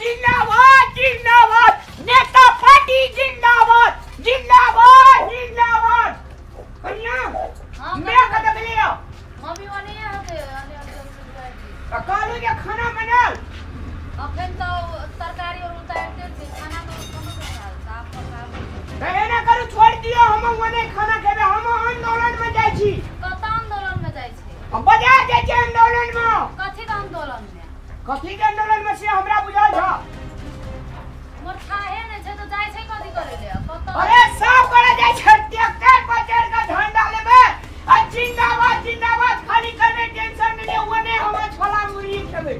जिंदाबाद जिंदाबाद नेता पार्टी जिंदाबाद जिंदाबाद जिंदाबाद। कन्या मैं कत गेलियो? मम्मी ओने होते अने कहलू जे खाना बनाल। अखन तो तरकारी और उतारते छी, खाना तो कोनो बनाल साफ पकाबै। त एना करू छोड़ दियो, हम ओने खाना खेबे, हम आंदोलन में जाय छी। कत आंदोलन में जाय छी? हम बाजार जाय छी आंदोलन में। कथि के आंदोलन में? कथि के आंदोलन में से हमरा बुझल छ। मोर थाहे नै छै त जाय छै कथि करे ले? कत? अरे सब करे जाय छै, ट्रैक्टर पर चढ़ के झंडा लेबे आ जिंदाबाद जिंदाबाद खाली करबे, टेंशन नै ले। ओने हम छोला मुरही खेबे।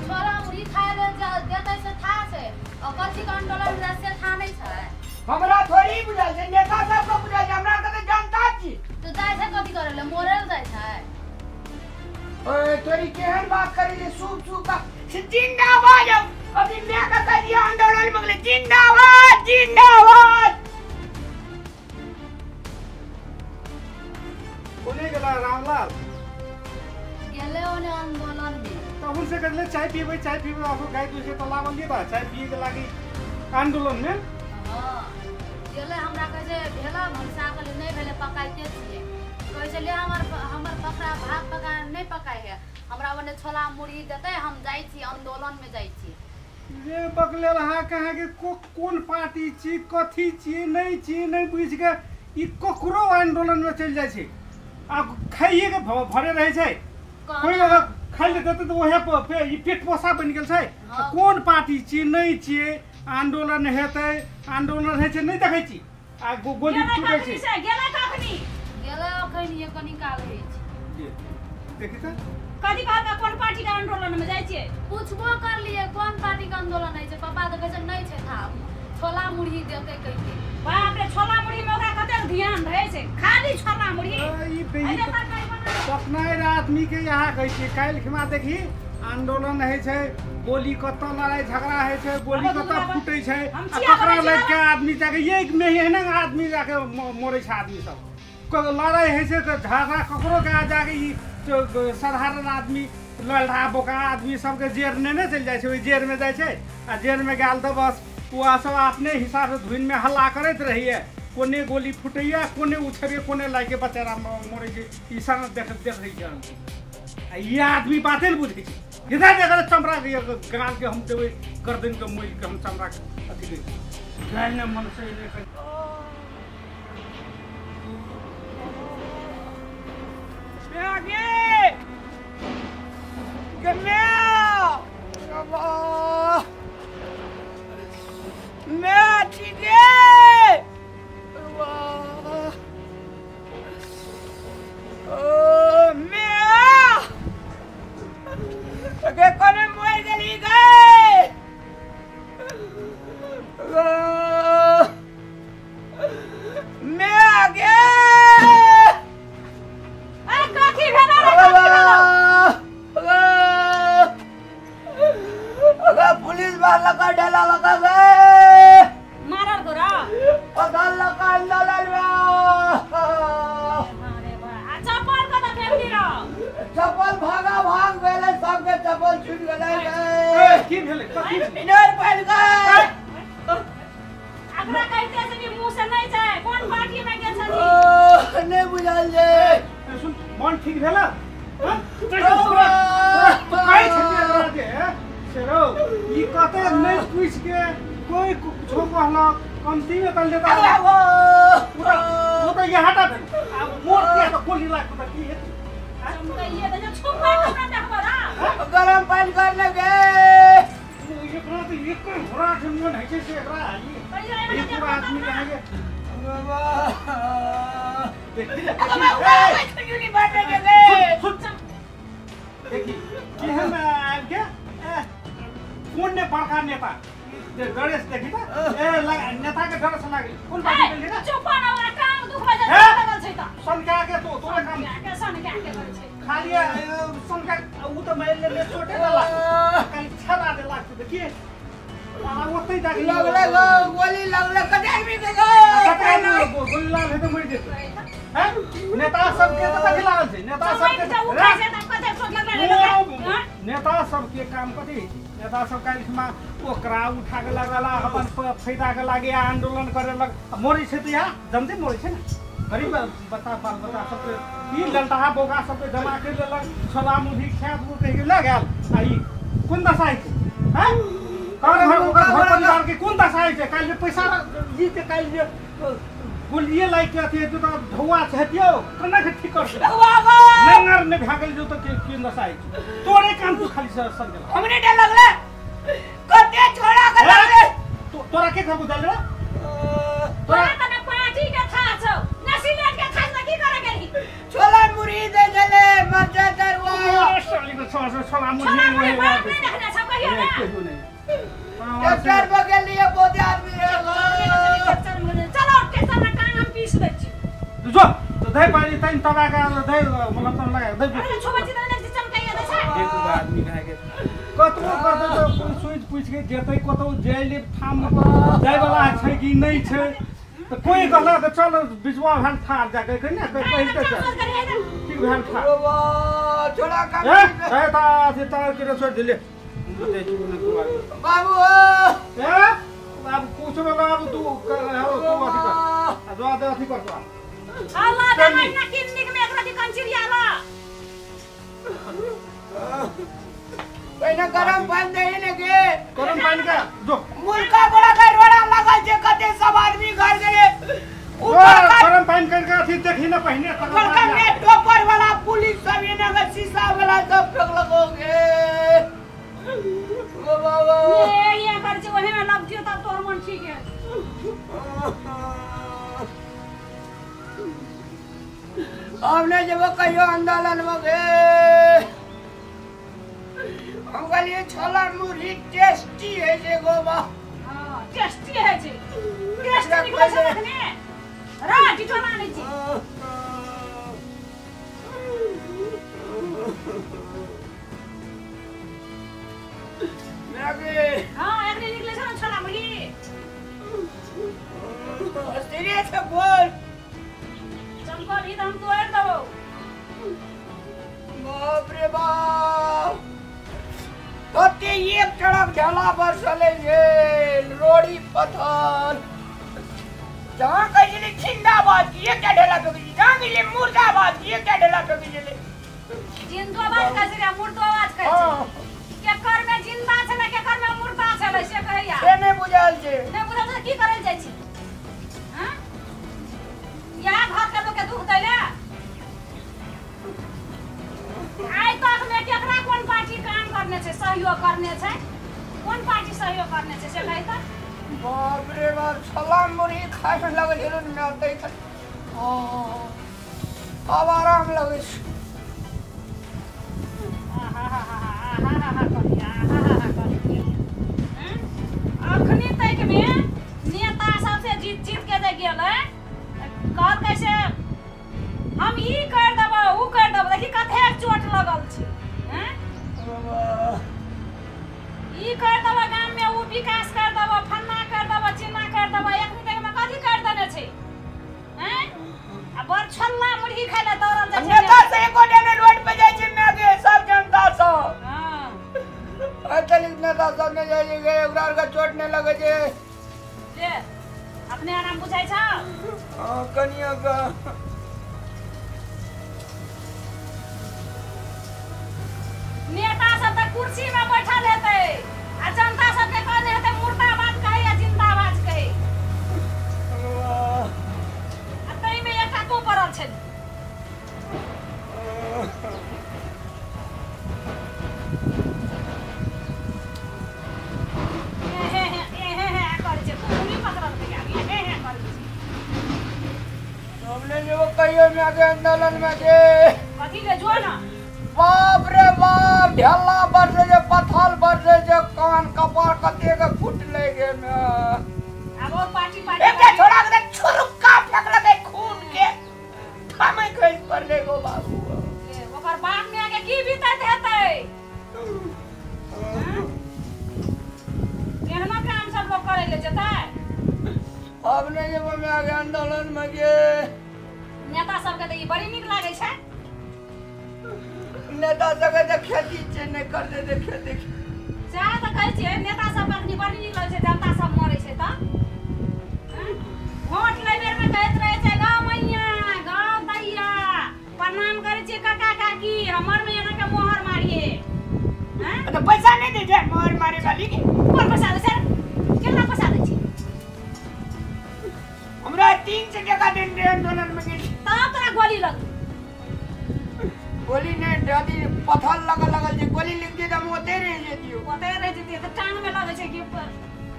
छोला मुरही खाय ले देतै से था छै, आ कथि के आंदोलन में से था नै छै। हमरा थोड़ी बुझल छै, नेता सब के बुझल छै, हमरा के त जनता छी। त जाय छै कथि करे ले? मोरे ले जाय छै। ओए तोरी केहन बात करे ले, सूप सूप का जिंदाबाद। अभी मैं का कह दिया आंदोलन में गेले जिंदाबाद जिंदाबाद। कोने गेला रामलाल? गेले ओने आंदोलन में। तहुन से कहले चाय पीबै चाय पीबै, आबो गाय दूध से त लावल बा चाय पिए के लागी आंदोलन में। हां गेले, हमरा कहे छै भेला भनसा कहले नहीं भेले पकाइते छियै। कहै छै ले हमर हमर पकड़ा भात पका नहीं पकाइ है, हमरा ओने छोला मुरही देतै, हम जाइ छी आंदोलन में जाइ छी। रे बगले अहाँ कहाँ के कोन पार्टी छी कथी छी नहीं छी नहीं बुझ के ई ककरो आंदोलन में चलि जाइ छै। आ खाइए के भरे रहै छै, कोइ अगर खाइ ले देतै त ओहे पे ई पेट पोसा बनि गेल छै। कोन पार्टी छी नहीं छियै, आंदोलन हेतै आंदोलन होइ छै नहीं देखै छी। आ गोली टूटै छै। गेलै कखनी? गेलै अखन ये कनी काल होइ छै। देखी त कथी कहलका कोन पार्टी के आंदोलन में जाइ छियै? पूछबो करलियै कोन पार्टी के आंदोलन होइ छै, पापा त कहै छै नहीं छै था, छोला मुरही देतै कहिके। बाप रे, छोला मुरही में ओकरा कतेक ध्यान रहै छै, खाली छोला मुरही। पकनाइ आदमी के यहाँ कहै छियै। काल्हि खिमा देखी आंदोलन होइ छै, गोली कतऽ लड़ाई झगड़ा होइ छै, गोली कतऽ फूटै छै, आ ककरा लागि के आदमी जाके एक में एहने आदमी जाके मरै छै। आदमी सब लड़ाई होइ छै तऽ झगड़ा ककरो के जाके ई साधारण आदमी लल्ढा बोका आदमी सबके जेर नेने चलि जाइ छै, ओहि जेरमे जाइ छै आ जेरमे गेल तऽ बस ओ सब अपने हिसाबसँ धुनमे हल्ला करैत रहैए। कोने गोली फूटैए कोने उछड़ैए कोने लागि के बचारा मरै छै। ई सब देख देखै छै आ ई आदमी बाते ने बुझै छै। इधर देखल चमड़ा के गाल के हम देबै गर्दन के मोड़ि के हम चमड़ा के अथी करै गाल ने मन से नहि। पुलिस वाला का ढेला लगा गए मारल गोरा पगल लगा आंदोलन में। अरे बा आ चप्पल कत फेंकली रो? चप्पल भागा भाग गेलै, सबके चप्पल छूट गेलै। ए की भेलै? कथी इनर पड़ गए। अकरा कहते छै कि मुंह से नहीं जाए, कोन पार्टी में गेल छथि नहीं बुझल जे। सुन मन ठीक भेला? हां तो कहै छथि एकरा जे सेरो ई कते नहीं पूछ के कोई कुछो कहलक कमती में तल देता वो तो ये हटा भेल। आ मोर के तो गोली लाग के की हेतै? चमकैये त जे छुपा के देखबो ना गरम पानि कर लगे। एकरा त एक घोड़ा के मन होइ छै से एकरा ई पूरा आदमी कहेंगे बाबा देखी देखी केहन आबि के कोन ने बड़का नेता ड्रेस देखी त ए नेता के ड्रेस लागल कोन पार्टी के ना चुप ना ओकरा काम दुखबै जे लागल छै त सनका के तो तोरे काम के सनका के करै छै खाली सनका उ त मारि ले चोटे ना लागल खाली छला दे लागत त के आ ओतै जाके लगले गोली लगले कते आदमी के गो गोली लागल है त मरि जेतै। हैं नेता सब के त कथि लागल छै? नेता सब के उठै छै त कते चोट लगले। नेता सबके काम कथी होइ छै? नेता सब काल्हिखिमा ओकरा उठा के लगला अपन फायदा के लागे आंदोलन करे लग मरै छै त यहाँ जनते मरै छै ने गरीब बच्चा बाल बच्चा सबके ई ललटहा बोका सबके जमा कर लेलक छोला मुढ़ी खा दू कहि के लऽ गेल आ ई कोन दशा होइ छै हैं घर ओकर घर परिवार के कोन दशा होइ छै? काल्हि जे पैसा जीते काल्हि जे गोलिये लागि के अथी हेतौ तऽ ढौआ छै हेतियौ केना के ठीक करतै? नंगर नहि भए गेल जो तऽ की दशा होइ छै? तोरे काम तू खाली सर गेल हमरे डर लगले कते छोड़ा के लगले तोरा के घर बुझल रे? तोरा तने पार्टी के था छौ नसीलेट के था की करे गेली? छोला मुरही दे देले मरचा तरुआ साली के छोला छोला मुरही बाप नहीं रखने छौ कहियो ना कहियो नहीं ट्रैक्टर पर गेलिए बहुत आदमी रहे। चलो ट्रैक्टर में टांग हम पीस दै छी जो तो दे पानी तैन तबा के दे मतलब तन लगा दे। अरे छोबा छी तने चमकाइया दे छै एक आदमी कहे के कतबो करतै तऽ कोइ सोचि पूछि के जेतै कतौ जाय ले ठाम जाय वाला छै कि नहि छै तऽ कोइ कहलक चल बिचवा भेल ठार जाके कहि ने कहि के ठीक भेल ठार छोड़ा काम ए ता से तार के छोड़ दिले बाबू ए बाबू कुछ न बाबू तू तू अथी कर आ जो दे अथी कर तो अल्लाह दे महीना किन्निक में एकरा दी कंचिरिया ला पहिने गरम पानि दही ने के गरम पानि के जो मुर्गा गोड़ा के रोड़ा लागल छै कते सब आदमी घर गेले ऊपर गरम पानि कर के अथी देखी न पहिने तकर में टोपर वाला पुलिस सब एने के शीशा वाला सब फेकलको गे ओ बाबा ये कर जे ओहे में लग जियो तब तोर मन ठीक है। हमने जब कहियो आंदोलन में गे हम कहलिए छोला मुरही टेस्टी है जे गोबा। हां टेस्टी है जे टेस्टी निकले छै अखने रा डिटोला नै छी मैगी। हां अखने निकले छै छोला मुरही सीरियस बोल चमकल ही त हम तोड़ देबौ। बाप रे बाप कते एक टड़क ढाला बरसले गेल रोड़ी पत्थर जहाँ कहिली जिंदाबाद की एक ढेला पे गेली जहाँ कहिली मुर्दाबाद की एक ढेला पे गेली। जिंदाबाद कहै छै मुर्दाबाद कहै छै केकर में जिंदा छै ने केकर में मुर्दा छै से कहैया से नै बुझल छै नै बुझल छै की करल जाइ छी? हां या घर के लोग के दुख दैले आइ तक में केकरा कोन पार्टी काम करने छै सहयोग करने छै कोन पार्टी सहयोग करने छै से कहि त। बाप रे बाप छोला मुरही खाय में लगल हेलो न तै आब आराम लगै छै। अखनी तक में नेता सबसे जीत जीत के जे गेलै कहल कैसे हम ई कर देबौ ऊ कर देबौ देखी कते चोट लगल छै हैं ई कर देबौ गाम में ऊ विकास कर देबौ फन्ना कर देबौ चिन्ना कर देबौ एखनी तक में कथी कर देने छै हैं आ बड़ छोला मुरही खाय ले दौड़ल जाइ छै नेता से एको डेने रोड पे जाइ छै मैगे सब जनता सब। हां अचल नेता सब ने जाइ छै ओकरा आर के चोट नै लगै छै ले अपने आराम बुझाइ छौ। हां कनिया का नेता सब त कुर्सी में बैठल हेतै आ जनता सब के कहने हेतै मुर्दाबाद कहै या जिंदाबाद कहै आ तै में एकटा तू पड़ल छै। हे हे हे हे करै छै तू उंगली पकड़ल के आगे हे हे करै छै। हमने जो कहियो में आगे आंदोलन में के कथी ले जो ना बाप रे बाप ढेला बरसे जे पत्थर बरसे जे कान कपार कते के फुटले गे में आब और पार्टी पार्टी एकटा छोड़ा के छुरुक्का फेकलकै खून के थमे खसि पड़ले गो बाबू। ओकर बाप में आगे की बीतैत हेतै? केहनो काम सब लोग करे ले जेतै। अब नहीं जेबो में आगे आंदोलन में गे नेता सबके त ई बड़ी नीक लागै छै। नेता सबके तऽ खेती छै नहि करतै तऽ खेती। सएह तऽ कहै छियै, नेता सब अखनी बड़ नीक लगै छै, जनता सब मरै छै तऽ वोट लै बेर में कहैत रहै छै गाँव मैया गाँव दैया प्रणाम करै छियै काका काकी, हमर में एना के मोहर मारिए। तऽ पैसा नहि दै छै मोहर मारे वाली के? कोन पैसा दै छै? केतना पैसा दै छै? हमरा 300 टका देने रहे आंदोलन में गेली। तब तोरा गोली लगल? गोली नहि, दादी पत्थर लगल लगल छै, गोली लिख दियै तऽ हम ओते रहि जैतियौ। ओते रहि जैतियै तऽ टांग में लगै छै कि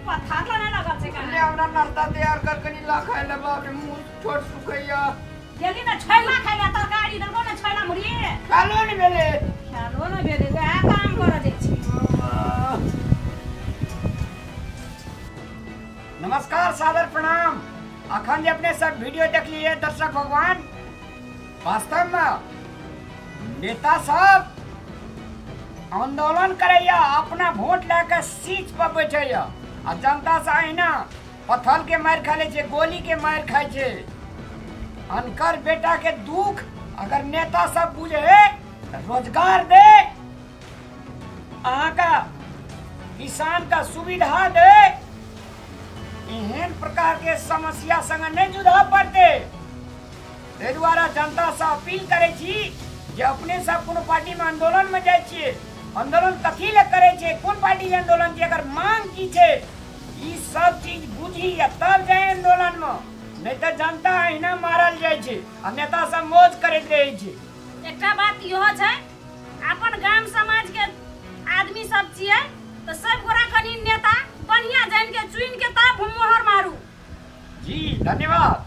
पत्थर तऽ नहि लगल छै? ले हमरा नाश्ता तैयार कर कनी ला खाय ले, बाप रे मुँह छोट सुखैया। गेली ने छैला खाय ले, तरकारी देलको ने छैला मुढ़ी खालो नहि भेलै। खालो नहि भेलै, वएह काम करऽ जाइ छी। नमस्कार, सादर प्रणाम। अखन जे अपने सब वीडियो देखलिए दर्शक भगवान, वास्तव में नेता सब आंदोलन करैया, अपना वोट लए के सीट पर बैठैया आ जनता से अहिना पत्थर के मारि खा लै छै, गोली के मारि खाइ छै। अनकर बेटा के दुख अगर नेता सब बुझे तऽ रोजगार दे, अहाँके किसान का सुविधा दे, एहन प्रकार के समस्या संगे नहि जुझऽ पड़तै। ताहि दुआरे जनता से अपील करै छी जे अपने सब कोनो पार्टी में आंदोलन में जाइ छियै, आंदोलन कथी लए करै छै, कोन पार्टी के आंदोलन छै, एकर मांग की छै, ई सब चीज बुझी आ तब जाय आंदोलन में, नहि तऽ जनता अहिना मारल जाइ छै आ नेता सब मौज करैत रहै छै। एकटा बात इहो छै, अपन गाम समाज के आदमी सब छियै तऽ सब गोरा कनी नेता बढ़िया जान के चुन के तब मोहर मारू। जी धन्यवाद।